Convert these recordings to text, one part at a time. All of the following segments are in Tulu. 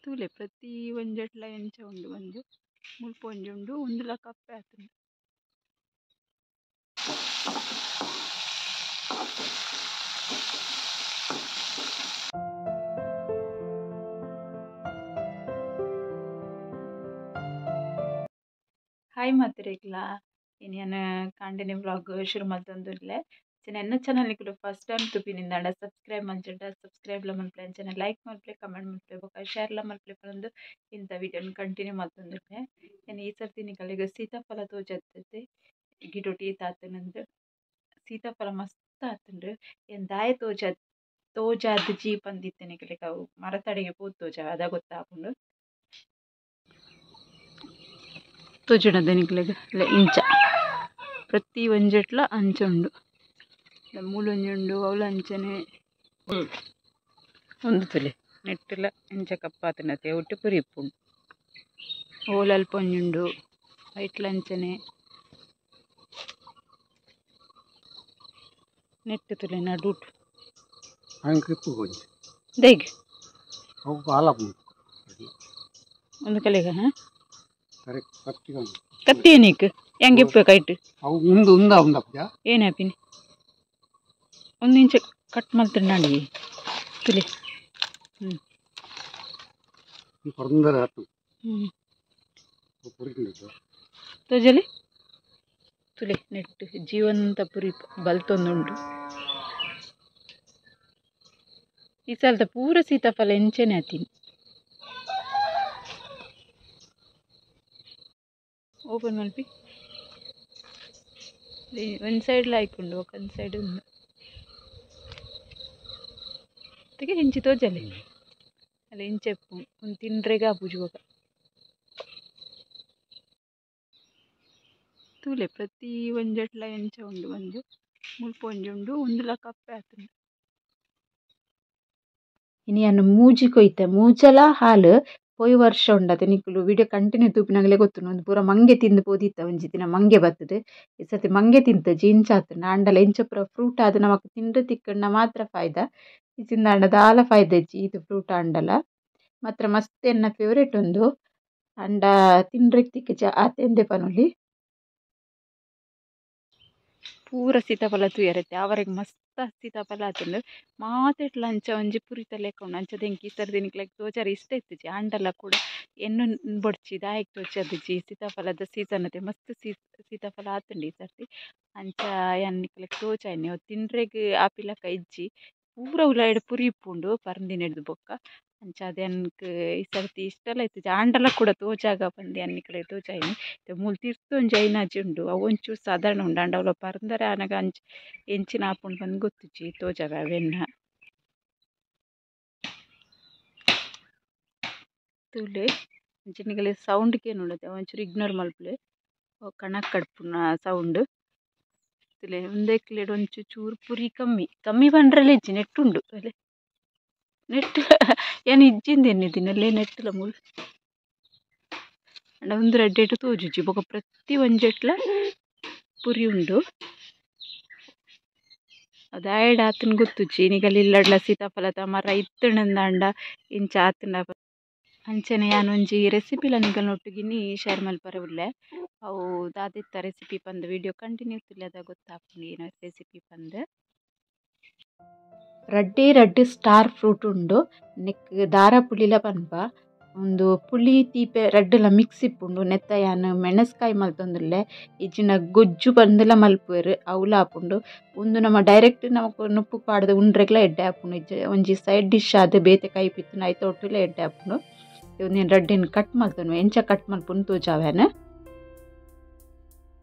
ತೂಲೆ ಪ್ರತಿ ಒಂಜೆಟ್ಲ ಎಂಚ ಉಂಡು ಒಂಜಿ ಮುಲ್ಪ ಒಂಜಿ ಉಂಡು ಉಂದುಲ ಕಪ್ಪೆ ಆತುಂಡು. ಹಾಯ್ ಮಾತಿರೇಕ್ಲಾ ಇನಿಯನ ಕಾಂಡೆನೆ ವ್ಲಾಗ್ ಶುರು ಮಲ್ತೊಂದುಲ್ಲೆ. ಎನ್ನ ಚಾನಲ್ ನಿಕುಲು ಫಸ್ಟ್ ಟೈಮ್ ತುಪಿನಿಂದಾಂಡ ಸಬ್ಸ್ಕ್ರೈಬ್ ಮಲ್ಚಂಡ ಸಬ್ಸ್ಕ್ರೈಬ್ ಲ ಮಲ್ಪುಲೆ, ಅಂಚನೆ ಲೈಕ್ ಮಲ್ಪುಲೆ, ಕಮೆಂಟ್ ಮಲ್ಪುಲೆ ಬೊಕ ಶೇರ್ ಲ ಮಲ್ಪುಲೆ ಪನೊಂದು ಇಂತ ವಿಡಿಯೋನ್ ಕಂಟಿನ್ಯೂ ಮಲ್ತೊಂದುಲ್ಲೆ. ಯಾನ್ ಈ ಸರ್ತಿ ನಿಕಲೆಗ್ ಸೀತಾಫಲ ತೋಜಾತ್‌ದೆ ಗಿಡೊಟು ಈತ್ ಆತುಂಡು. ಸೀತಾಫಲ ಮಸ್ತ್ ಆತುಂಡು. ಯಾನ್ ದಾಯೆ ತೋಜಾದ್ ಜಿ ಪಂದಿತ್ತೆ ನಿಕಲೆಗ್ ಅವು ಮರತಡೆಗೆ ಪೋದು ತೋಜಾವೆ ಅದ ಗೊತ್ತಾಪುಂಡು. ತೋಜುಂಡದ ನಿಕಲೆಗ್ ಇಂಚ ಪ್ರತಿ ಒಂಜೆಟ್ಲ ಅಂಚ ಉಂಡು. ಮೂಲೊಂಜಿ ಉಂಡು ಅವ್ಲ ಅಂಚನೆ ಉಂದು ತುಲೆ ನೆಟ್ಟುಲ ಇಂಚ ಕಪ್ಪಾತುಂಡತೆ ಒಟ್ಟು ಪುರಿ ಇಪ್ಪುಂಡು. ಓಲು ಅಲ್ಪ ಒಂಜಿ ಉಂಡು ಐಟ್ಲ ಅಂಚನೆ ನೆಟ್ಟು ತುಲೆ ನಡುಟು ದೇಗ್ ಒಂದು ಕಲೆಗ ಕತ್ತಿ ಏನೀಕ್ ಹೆಂಗೆ ಇಪ್ಪು ಕೈಟ್ ಏನಾಪಿನಿ ಒಂದು ಇಂಚ ಕಟ್ ಮಲ್ತುಂಡಾಂಡಿ ತುಲೆ. ತೋಜಲಿ ತುಲೆ ನೆಟ್ಟು ಜೀವಂತ ಪುರಿ ಬಲ್ತೊಂದುಂಡು. ಈ ಸಲದ ಪೂರ ಸೀತಾಫಲ ಎಂಚನೆ ಆತೀನಿ. ಓಪನ್ ಮಲ್ಪಿ ಒಂದು ಸೈಡ್ ಲಾಯ್ಕುಂಡು ಒಂದು ಸೈಡ್ ಉಂಡು. ಇಂಚಿ ತೋಜಲೆ ಅಲ್ಲ ಇಂಚೆಪ್ಪು ಒಂದು ತಿಂಡ್ರೆಗೆ ಆಪುಜಿ ಬೊಕ. ತೂಲೆ ಪ್ರತಿ ಒಂಜೆಟ್ಲ ಎಂಚ ಉಂಡು ಒಂಜಿ ಮುಲ್ಪ ಒಂಜಿ ಉಂಡು ಉಂದುಲ ಕಪ್ಪೆ ಆತುಂಡು. ಇನಿ ಯಾನ್ ಮೂಜಿ ಕೊಯ್ತೆ ಮೂಜಲ ಹಾಲು ಪೋಯಿ ವರ್ಷ ಉಂಡತೆ ನಿಕುಲು ವಿಡಿಯೋ ಕಂಟಿನ್ಯೂ ತೂಪಿನಗಲೇ ಗೊತ್ತುಂಡು. ಒಂದು ಪೂರ ಮಂಗೆ ತಿಂದು ಪೋದಿತ್ತ ಒಂಜಿ ದಿನ ಮಂಗೆ ಬತ್ತುದು. ಈ ಸರ್ತಿ ಮಂಗೆ ತಿಂತಜಿ ಇಂಚ ಆತುಂಡು. ಆಂಡಲ ಇಂಚ ಪೂರ ಫ್ರೂಟ್ ಆದ್ ನಮಕ್ ತಿಂಡ್ರೆ ತಿಕ್ಕುಂಡ ಮಾತ್ರ ಫಾಯ್ದ. ಇಜ್ಜಿಂದಾಂಡ ದಾಲ ಫಾಯ್ದ ಇಜ್ಜಿ ಇದು ಫ್ರೂಟ್ ಆಂಡಲ ಮಾತ್ರ ಮಸ್ತ್ ಎನ್ನ ಫೇವರೇಟ್ ಉಂದು. ಆಂಡ ತಿಂಡ್ರೆಗ್ ತಿಕ್ಕುಜಿ ಆತೆಂದೆ ಪನೊಲಿ. ಪೂರ ಸೀತಾಫಲ ತೂಯರತ್ತೆ ಆವರೆಗ್ ಮಸ್ತ್ ಸೀತಾಫಲ ಆತುಂಡು. ಮಾತೆಟ್ಲ ಅಂಚ ಒಂಜಿ ಪುರಿತ ಲೆಕ್ಕ ಉಂಡು. ಅಂಚದ ಎಂಕ್ ಈ ಸರ್ತಿ ನಿಕ್ಲೆಗ್ ತೋಜಾರೆ ಇಷ್ಟ ಇತ್ತುಜಿ. ಆಂಡಲ ಕೂಡ ಎನ್ನು ಬೊಡ್ಚಿ ದಾಯೆಗ್ ತೋಜಾದಿಜಿ ಸೀತಾಫಲದ ಸೀಸನ್ ಅತೆ ಮಸ್ತ್ ಸೀತಾಫಲ ಆತುಂಡು ಈ ಸರ್ತಿ. ಅಂಚ ಯಾನ್ ನಿಕ್ಲೆಗ್ ತೋಜಾಯಿನಿ ಅವು ತಿಂಡ್ರೆಗ್ ಆಪಿಲಕ ಇಜ್ಜಿ. ಪೂರ ಉಲಾಯಿಡ್ ಪುರಿ ಇಪ್ಪುಂಡು ಪರ್ಂದಿನೆಡ್ದ್ ಬೊಕ್ಕ. ಅಂಚ ಅದು ಎನ್ಕ್ ಈ ಸರ್ತಿ ಇಷ್ಟಲ ಇತ್ತುಜಿ. ಆಂಡಲ ಕೂಡ ತೋಜಾಗ ಪಂದ್ ಯಾನ್ ನಿಕ್ಲೆಗ್ ತೋಜಾಯಿನಿ. ಮೂಲು ತಿರ್ತ್ ಒಂಜಿ ಐನಾಜಿ ಉಂಡು ಅವು ಒಂಚೂರು ಸಾಧಾರಣ ಉಂಡು. ಆಂಡ ಅವ್ಲ ಪರ್ಂದರೆ ಆನಗ ಅಂಚ ಎಂಚಿನ ಆಪುಂಡು ಪಂದ್ ಗೊತ್ತುಜಿ ತೋಜಾವೆ ಅವೆನ್ನ. ತೂಲೆ ಅಂಚ ನಿಕಲೆ ಸೌಂಡ್ ಕೇನುಂಡತೆ ಒಂಚೂರು ಇಗ್ನೋರ್ ಮಲ್ಪುಲೆ ಕಣಕ್ ಕಡ್ಪುನ ಸೌಂಡ್. ತೂಲೆ ಉಂದೆಕ್ಲೆಡ್ ಒಂಚೂರು ಚೂರು ಪುರಿ ಕಮ್ಮಿ ಕಮ್ಮಿ ಪಂಡ್ರೆಲ ಇಜ್ಜಿ ನೆಟ್ಟುಂಡು. ಅಲೆ ನೆಟ್ಟು ಯಾನ್ ಇಜ್ಜಿಂದ ಎನ್ನಿದಿನಿ ಅಲ್ಲೇ ನೆಟ್ಟುಲ ಮೂಲು. ಆಂಡ ಉಂದು ರಡ್ಡೆಟ್ ತೋಜುಜಿ ಬೊಕ ಪ್ರತಿ ಒಂಜೆಟ್ಲ ಪುರಿ ಉಂಡು. ಅದಾಯಡ್ ಆತುಂಡು ಗೊತ್ತುಜಿ ನಿಕಲ್ ಇಲ್ಲಡ್ಲ ಸೀತಾಫಲದ ಮರ ಇತ್ತುಂಡಂದಾಂಡ ಇಂಚ ಆತುಂಡ. ಅಂಚನೆ ಯಾನ್ ಒಂಜಿ ರೆಸಿಪಿಲ ನಿಕಲ್ನೊಟ್ಟುಗ್ ಇನಿ ಶೇರ್ ಮಲ್ಪರೆ ಉಲ್ಲೆ. ಅವು ದಾದಿತ್ತ ರೆಸಿಪಿ ಪಂದ್ ವಿಡಿಯೋ ಕಂಟಿನ್ಯೂ ತೂಲೆ ಅದ ಗೊತ್ತಾಪುಂಡು ಏನ ರೆಸಿಪಿ ಪಂದ್. ರಡ್ಡೇ ರಡ್ಡ್ ಸ್ಟಾರ್ ಫ್ರೂಟ್ ಉಂಡು. ನೆಕ್ ದಾರ ಪುಳಿಲ ಪನ್ಪ. ಉಂದು ಪುಳಿ ತೀಪೆ ರಡ್ಡುಲ ಮಿಕ್ಸ್ ಇಪ್ಪುಂಡು. ನೆತ್ತ ಯಾನ್ ಮೆಣಸ್ಕಾಯಿ ಮಲ್ತೊಂದುಲ್ಲೆ ಇಜ್ಜಿಂಡ ಗೊಜ್ಜು ಪಂದುಲ ಮಲ್ಪುವೆರ್ ಅವ್ಲ ಆಪುಂಡು. ಉಂದು ನಮ ಡೈರೆಕ್ಟ್ ನಮಕ್ ನುಪ್ಪು ಪಾಡ್ದ್ ಉಂಡ್ರೆಗ್ಲ ಎಡ್ಡೆ ಆಪುಂಡು. ಇಜ್ಜಿ ಒಂಜಿ ಸೈಡ್ ಡಿಶ್ ಆದ್ ಬೇತೆ ಕೈಪಿತ್ತುಂಡ ಐತ ಒಟ್ಟುಲ ಎಡ್ಡೆ ಆಪುಂಡು. ಉಂದೆನ್ ರಡ್ಡೆನ್ ಕಟ್ ಮಲ್ತೊನುವೆ ಎಂಚ ಕಟ್ ಮಲ್ಪುಂಡು ತೋಜಾವೆನ್.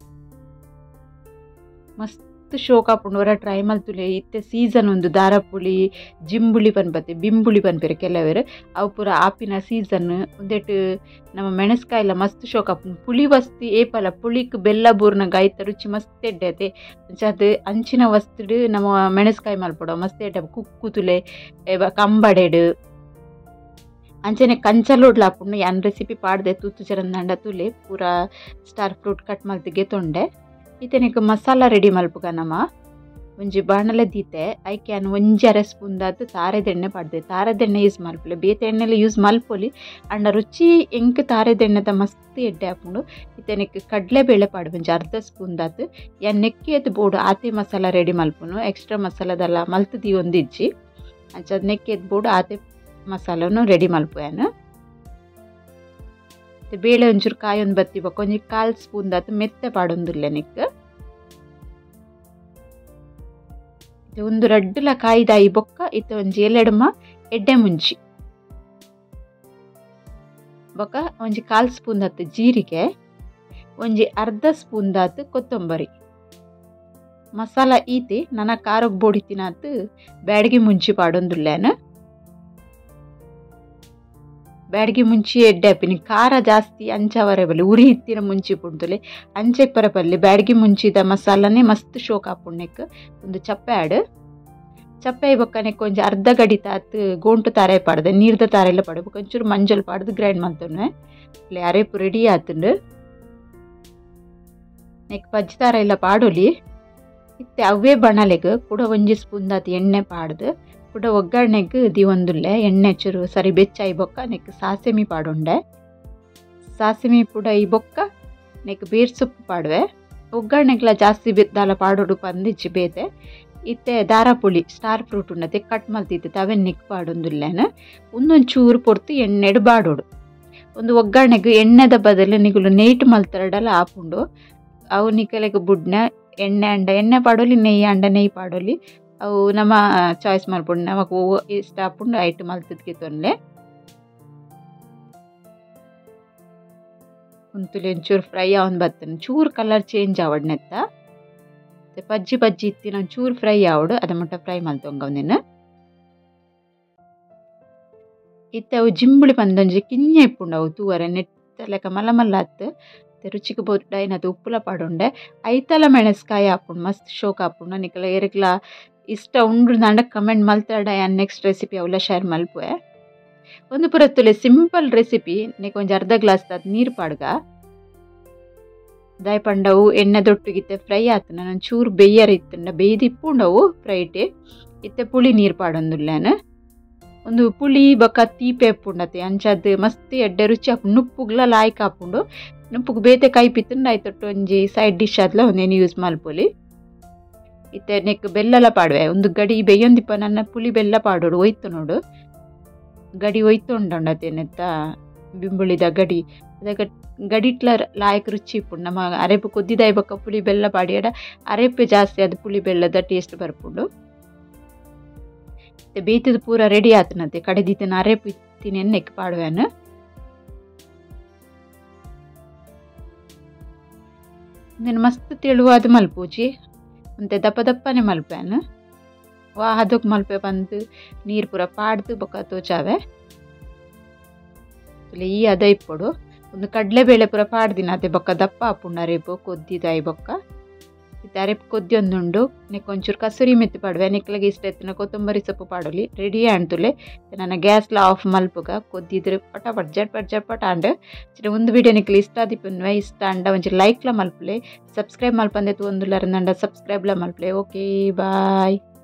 ಮಸ್ತ್ ಶೋಕ್ ಆಪುಂಡು ಒರ ಟ್ರೈ ಮಲ್ತುಲೆ. ಇತ್ತೆ ಸೀಸನ್ ಉಂದು ದಾರ ಪುಳಿ ಜಿಂಬುಳಿ ಪನ್ಪತೆ ಬಿಂಬುಳಿ ಪನ್ಪೆರ್ ಕೆಲವೆರ್ ಅವು ಪೂರ ಆಪಿನ ಸೀಸನ್. ಉಂದೆಟ್ ನಮ್ಮ ಮೆಣಸ್ಕಾಯಿಲ ಮಸ್ತ್ ಶೋಕ್ ಆಪುಂಡು. ಪುಳಿ ವಸ್ತು ಏಪಲ ಪುಳಿಕ್ ಬೆಲ್ಲ ಬೂರ್ನಗ ಐತ ರುಚಿ ಮಸ್ತ್ ಎಡ್ಡೆ ಅತೆ. ಅಂಚಾದ್ ಅಂಚಿನ ವಸ್ತುಡ್ ನಮ ಮೆಣಸ್ಕಾಯಿ ಮಲ್ಪೊಡು ಮಸ್ತ್ ಎಡ್ಡೆ. ಕುಕ್ಕು ತುಲೆ ಕಂಬಡೆಡ್ ಅಂಚನೆ ಕಂಚಲೋಡ್ಲ ಆಪುಂಡು. ಯಾನ್ ರೆಸಿಪಿ ಪಾಡ್ದೆ ತೂತುಜರಂದಾಂಡ ತುಲೆ ಪೂರ star fruit cut ಮಲ್ತ್ ಗೆತೊಂಡೆ. ಇತ್ತೆ ನೆಕ್ ಮಸಾಲ ರೆಡಿ ಮಲ್ಪುಗ ನಮ. ಒಂಜಿ ಬಾಣಲೆ ದೀತೆ ಐಕೆ ಯಾನ್ ಒಂಜಿ ಅರೆ ಸ್ಪೂನ್ ದಾತ್ ತಾರೆದೆಣ್ಣೆ ಪಾಡ್ದೆ. ತಾರೆದೆಣ್ಣೆ ಯೂಸ್ ಮಲ್ಪುಲೆ, ಬೇತೆ ಎಣ್ಣೆಲ ಯೂಸ್ ಮಲ್ಪೊಲಿ ಆಂಡ ರುಚಿ ಎಂಕ್ ತಾರೆದೆಣ್ಣೆದ ಮಸ್ತ್ ಎಡ್ಡೆ ಆಪುಂಡು. ಇತ್ತೆ ನೆಕ್ಕ್ ಕಡಲೆಬೇಳೆ ಪಾಡು ಒಂಜಿ ಅರ್ಧ ಸ್ಪೂನ್ ದಾತ್. ಯಾನ್ ನೆಕ್ಕೇತ್ ಬೋಡು ಆತೆ ಮಸಾಲ ರೆಡಿ ಮಲ್ಪುನು, ಎಕ್ಸ್ಟ್ರಾ ಮಸಾಲದಲ್ಲ ಮಲ್ತ್ ದೀವೊಂದಿಜ್ಜಿ. ಅಂಚಾದ್ ನೆಕ್ಕೇತ್ ಬೋಡು ಆತೆ ಮಸಾಲನು ರೆಡಿ ಮಲ್ಪು ಯಾನ್. ಬೇಳೆ ಒಂಚೂರು ಕಾಯೊಂದು ಬತ್ತಿ ಬೊಕ್ಕ ಒಂಜಿ ಕಾಲು ಸ್ಪೂನ್ ದಾತ್ ಮೆತ್ತೆ ಪಾಡೊಂದುಲ್ಲೆ ನೆಕ್ಕ್. ಒಂದು ರಡ್ಡುಲ ಕಾಯಿದಾಯಿ ಬೊಕ್ಕ ಇತ್ತೆ ಒಂಜಿ ಎಲೆಡುಮ ಎಡ್ಡೆ ಮುಂಚಿ ಬೊಕ್ಕ ಒಂಜಿ ಕಾಲು ಸ್ಪೂನ್ ದಾತ್ ಜೀರಿಗೆ, ಒಂಜಿ ಅರ್ಧ ಸ್ಪೂನ್ ದಾತ್ ಕೊತ್ತಂಬರಿ. ಮಸಾಲ ಈತೆ ನನ ಖಾರಕ್ಕೆ ಬೋಡಿತಿನಾತ್ ಬ್ಯಾಡಗಿ ಮುಂಚಿ ಪಾಡೊಂದುಲ್ಲೇನು. ಬ್ಯಾಡಗಿ ಮುಂಚಿ ಎಡ್ಡೆ ಆಪಿನಿ, ಖಾರ ಜಾಸ್ತಿ ಅಂಚವರೆ ಬಲ್ಲಿ ಉರಿ ಇತ್ತಿನ ಮುಂಚಿ ಪುಂಡುಲೆ ಅಂಚೆ ಪರ ಬಲ್ಲಿ ಬ್ಯಾಡಗಿ ಮುಂಚಿದ ಮಸಾಲನೇ ಮಸ್ತ್ ಶೋಕ್ ಆಪುಂಡು. ಒಂದು ಚಪ್ಪೆ ಆಡು ಚಪ್ಪೆ ಬೊಕ್ಕ ನೆಕ್ ಒಂಜಿ ಅರ್ಧ ಗಡಿ ತಾತ್ ಗೋಂಟು ತಾರೆ ಪಾಡ್ದೆ, ನೀರ್ದ ತಾರೆ ಎಲ್ಲ ಪಾಡು ಬೊಕ್ಕ ಒಂಚೂರು ಮಂಜಲ್ ಪಾಡ್ದು ಗ್ರೈಂಡ್ ಮಲ್ತೊನ್ವೆ. ಅರೇಪು ರೆಡಿ ಆತುಂಡು. ನೆಕ್ ಪಜ್ಜಿ ತಾರ ಎಲ್ಲ ಪಾಡೊಲಿ. ಇತ್ತೆ ಅವೇ ಬಣಲೆಗ್ ಕೂಡ ಒಂಜಿ ಸ್ಪೂನ್ ದಾತ್ ಎಣ್ಣೆ ಪಾಡ್ದು ಕೂಡ ಒಗ್ಗರಣೆಗೆ ದೀವೊಂದುಲ್ಲೆ. ಎಣ್ಣೆ ಚೂರು ಸರಿ ಬೆಚ್ಚಾಯಿ ಬೊಕ್ಕ ನೆಕ್ ಸಾಸಿಮೆ ಪಾಡುಂಡೆ. ಸಾಸಿಮೆ ಪುಡ ಈ ಬೊಕ್ಕ ನೆಕ್ ಬೇರ್ ಸೊಪ್ಪು ಪಾಡುವೆ. ಒಗ್ಗರಣೆಗ್ಲ ಜಾಸ್ತಿ ದಾಲ ಪಾಡೋಡು ಪಂದಿಜ್ಜಿ ಬೇತೆ. ಇತ್ತೆ ದಾರ ಪುಳಿ ಸ್ಟಾರ್ ಫ್ರೂಟ್ ಉಂಡತೆ ಕಟ್ ಮಲ್ತಿತ್ತು ಅವೇನು ನೆಕ್ ಪಾಡೊಂದುಲ್ಲೇನು. ಒಂದೊಂದು ಚೂರು ಪೊರ್ತು ಎಣ್ಣೆಡು ಬಾಡೋಡು. ಒಂದು ಒಗ್ಗರಣೆಗೆ ಎಣ್ಣೆದ ಬದಲು ನಿಗುಲು ನೇಟ್ ಮಲ್ತರಡಲ ಆಪುಂಡು. ಅವು ನಿಕಲೆಗ್ ಬುಡ್ನ ಎಣ್ಣೆ ಅಂಡ ಎಣ್ಣೆ ಪಾಡೋಲಿ, ನೆಯ್ಯಿ ಅಂಡ ನೆಯ್ಯಿ ಪಾಡೋಲಿ, ಅವು ನಮ್ಮ ಚಾಯ್ಸ್ ಮಲ್ಪುಂಡು. ನಮಕ್ ಒವ್ವು ಇಷ್ಟ ಆಪುಂಡು ಐಟ್ ಮಲ್ತದ್ಕೆ ತೊನ್ಲೆ. ಉಂತುಲಿ ಒಂಚೂರು ಫ್ರೈ ಆವೊಂದು ಬತ್ತುಂಡು, ಚೂರು ಕಲರ್ ಚೇಂಜ್ ಆವಡ್ ನೆತ್ತ. ಪಜ್ಜಿ ಪಜ್ಜಿ ಇತ್ತಿನ ಒಂಚೂರು ಫ್ರೈ ಆವಡು ಅದ ಮುಟ್ಟ ಫ್ರೈ ಮಲ್ತೊಂಗ ಒಂದಿನ. ಇತ್ತೆ ಅವು ಜಿಂಬುಳಿ ಪಂದೊಂಜಿ ಕಿಂಜ ಇಪ್ಪುಂಡು ಅವು ತೂವರೆ ನೆತ್ತ ಲೆಕ್ಕ ಮಲ್ಲ ಮಲ್ಲ ಅತ್ತು. ರುಚಿಗೆ ಬೋಡಾಯಿನದು ಉಪ್ಪುಲ ಪಾಡುಂಡೆ. ಐತಲ ಮೆಣಸ್ಕಾಯಿ ಆಪುಂಡು ಮಸ್ತ್ ಶೋಕ್ ಆಪುಂಡು. ನಿಕಲ ಏರೆಗ್ಲ ಇಷ್ಟ ಉಂಡು ದಾಂಡ ಕಮೆಂಟ್ ಮಲ್ತಡ, ಯಾನ್ ನೆಕ್ಸ್ಟ್ ರೆಸಿಪಿ ಅವುಲ ಶೇರ್ ಮಲ್ಪುವೆ. ಒಂದು ಪುರತ್ತುಲೆ ಸಿಂಪಲ್ ರೆಸಿಪಿ. ನೆಕ್ ಒಂಜಿ ಅರ್ಧ ಗ್ಲಾಸ್ ದಾತ್ ನೀರು ಪಾಡ್ಗ. ದಾಯ ಪಂಡವು ಎಣ್ಣೆ ದೊಟ್ಟುಗಿತ್ತೆ ಫ್ರೈ ಆತನ ಒಂಚೂರು ಬೇಯರ್ ಇತ್ತುಂಡ ಬೇಯ್ದು ಇಪ್ಪುಂಡವು ಫ್ರೈಟೆ. ಇತ್ತೆ ಪುಳಿ ನೀರು ಪಾಡೊಂದುಲ್ಲೇನು. ಒಂದು ಪುಳಿ ಬೊಕ್ಕ ತೀಪೆ ಇಪ್ಪುಂಡತೆ ಅಂಚಾದ್ ಮಸ್ತ್ ಎಡ್ಡೆ ರುಚಿ ಆಪುಂಡು. ನುಪ್ಪುಗ್ಲ ಲಾಯ್ಕ್ ಆಪುಂಡು. ನುಪ್ಪುಗು ಬೇತೆ ಕೈಪಿತ್ತುಂಡ ಐತೊಟ್ಟು ಒಂಜಿ ಸೈಡ್ ಡಿಶ್ ಆದ್ಲ ಒಂದೇನು ಯೂಸ್ ಮಲ್ಪೊಲಿ. ಇತ್ತೆ ನೆಕ್ ಬೆಲ್ಲಲ ಪಾಡುವೆ. ಒಂದು ಗಡಿ ಬೇಯೊಂದಿಪ್ಪ ನನ್ನ ಪುಳಿ ಬೆಲ್ಲ ಪಾಡೋಡು ಒಯ್ತು ನೋಡು. ಗಡಿ ಒಯ್ತು ಉಂಡತೆ ನೆತ್ತ ಬಿಂಬುಳಿದ ಗಡಿ ಅದಕ್ಕೆ ಗಡಿಟ್ಲ ಲಾಯಕ್ ರುಚಿ ಇಪ್ಪುಂಡು. ನಮ್ಮ ಅರೆಪು ಕೊದ್ದಿದಾಯಿ ಬೊಕ್ಕ ಪುಳಿ ಬೆಲ್ಲ ಪಾಡಿಯಡ ಅರೆಪು ಜಾಸ್ತಿ ಅದು ಪುಳಿ ಬೆಲ್ಲದ ಟೇಸ್ಟ್ ಬರ್ಪುಂಡು. ಬೇಯ್ತದ ಪೂರ ರೆಡಿ ಆತನಂತೆ. ಕಡೆದಿತ್ತಿನ ಅರೆಪು ಇತ್ತಿನ ನೆಕ್ ಪಾಡುವೆನು. నేను ಮಸ್ತ್ ತೆಳುವಾದ ಮಲ್ಪೂಜಿ ಅಂತೆ ದಪ್ಪ ದಪ್ಪನೆ ಮಲ್ಪೇನು. ವಾ ಹದಕ್ಕೆ ಮಲ್ಪೆ ಬಂದು ನೀರು ಪೂರ ಪಾಡ್ದು ಬೊಕ್ಕ ತೋಚಾವೆ. ಈ ಅದ ಇಪ್ಪೊಡು ಒಂದು ಕಡಲೆಬೇಳೆ ಪೂರ ಪಾಡ್ದಿನ ಅದೇ ಬೊಕ್ಕ ದಪ್ಪ ಆಪುಂಡು ಅರೇಪು ಕೊದ್ದಿದಾಯಿ ಬೊಕ್ಕ. ಇತ್ತೆ ಅರೇಪು ಕೊದ್ದಿ ಒಂದುಂಡು. ನೆಕ್ ಒಂಚೂರು ಕಸೂರಿ ಮೆತ್ತಿ ಪಾಡುವೆ. ನೆಕ್ಲಗೆ ಇಷ್ಟ ಎತ್ತಿನ ಕೊತ್ತಂಬರಿ ಸೊಪ್ಪು ಪಾಡೋಲಿ. ರೆಡಿ ಆಂತುಲೆ. ನನ್ನ ಗ್ಯಾಸ್ಲ ಆಫ್ ಮಲ್ಪುಗ. ಕೊದ್ದಿದ್ರೆ ಪಟಾಪಟ್ ಜಟ್ಪಟ್ ಜಟ್ಪಟ್ ಆಂಡ್. ಒಂದು ವಿಡಿಯೋ ನಿಕ್ಲೆ ಇಷ್ಟ ಆದಿಪ್ಪುನ್ವೆ. ಇಷ್ಟ ಅಂಡ ಒಂಚೂರು ಲೈಕ್ಲ ಮಲ್ಪುಲೆ, ಸಬ್ಸ್ಕ್ರೈಬ್ ಮಲ್ಪಂದೆ ತೂವೊಂದುಲ್ಲರಂದಂಡ ಸಬ್ಸ್ಕ್ರೈಬ್ಲ ಮಲ್ಪುಲೆ. Okay bye.